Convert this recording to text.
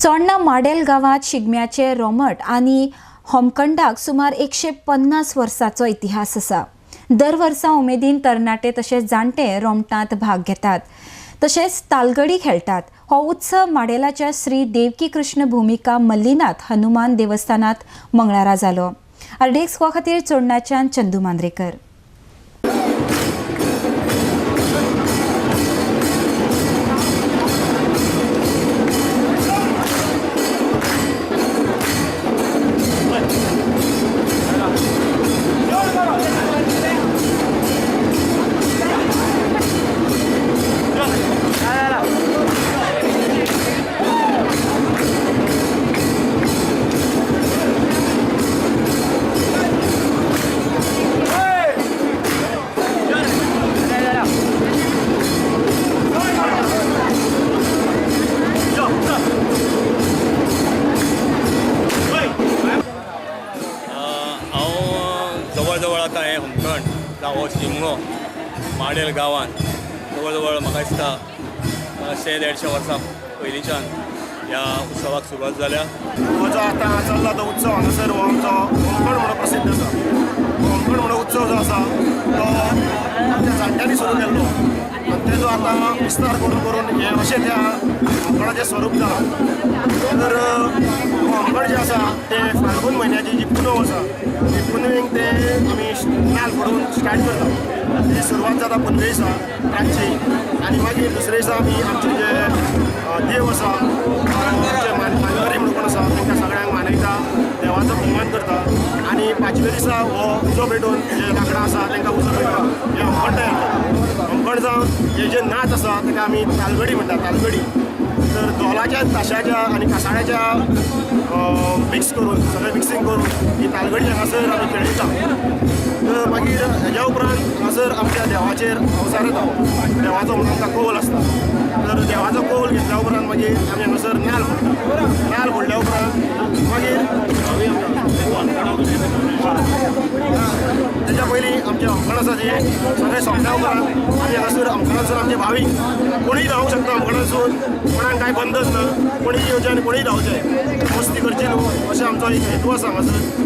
चोडणा माडेल गांवांत शिगम्याचे रोमट आनी होमखंडाक सुमार 150 वर्सांचो इतिहास आसा. दर वर्सा उमेदीन तरणाटे तशेंच जाणटे रोमटांत भाग घेतात तशेंच तालगडी खेळटात. हो उत्सव माडेलाच्या श्री देवकी कृष्ण भुमिका मल्लीनाथ हनुमान देवस्थानात मंगळारा जालो. आरडीएक्स खातीर चोडणाच्यान चंदू मांद्रेकर. हांव जवळ आतां हें होमखण जावं हो शिगमो माडेल गांवांत जवळ म्हाका दिसता 100-150 वर्सां पयलींच्यान ह्या उत्सवाक सुरवात जाल्या. हो जो आतां चल्ला तो उत्सव हांगासर हो आमचो होमखण म्हणून प्रसिद्ध आसा. होमखण म्हणून उत्सव जो आसा तो आमच्या जाणट्यांनी सुरू केल्लो आनी तेजो आतां विस्तार करून करून हें अशें त्या होमखणाचें स्वरूप जालां. तर होमखण जें आसा तें फाल्गून म्हयन्याची जी पुनव आसा ती पुनवेक ते आमी नाल फोडून स्टार्ट करता. तेजी सुरवात जाता पुनवे दिसा रातची आनी मागीर दुसरे दिसा आमी आमचे जे देव आसा आमचे मानकरी म्हणून कोण आसा तांकां सगळ्यांक मानयता, देवाचो भोवमान करता आनी पांचव्या दिसा हो उजो पेटोवन जे लांकडां आसा तांकां उजो पेटोवन हें होमखण तयार जाता. होमखण जावन हे जे नाच आसा ताका आमी तालगडी म्हणटा. तालगडी तर धोलाच्या, ताशाच्या आनी कासाळ्याच्या मिक्स करून सगळें मिक्सिंग करून ही तालगडी हांगासर आमी खेळयता. तर मागीर हेज्या उपरांत हांगासर आमच्या देवाचेर अवसार येता. देवाचो म्हणून आमकां कौल आसता. तर देवाचो कौल घेतल्या उपरांत मागीर आमी हांगासर नाल फोडटा. नाल फोडल्या उपरांत मागीर तेच्या पयलीं आमचें होमखण आसा जें सगळें सोंपल्या उपरांत आमी हांगासर होमखणासून आमचे भावीक कोणीय धांवूंक शकता. होमखणासून कोणाक कांय बंधन ना, कोणीय येवचें आनी कोणीय धांवचें, मस्ती करची न्हू अशें आमचो एक हेतू आसा हांगासर.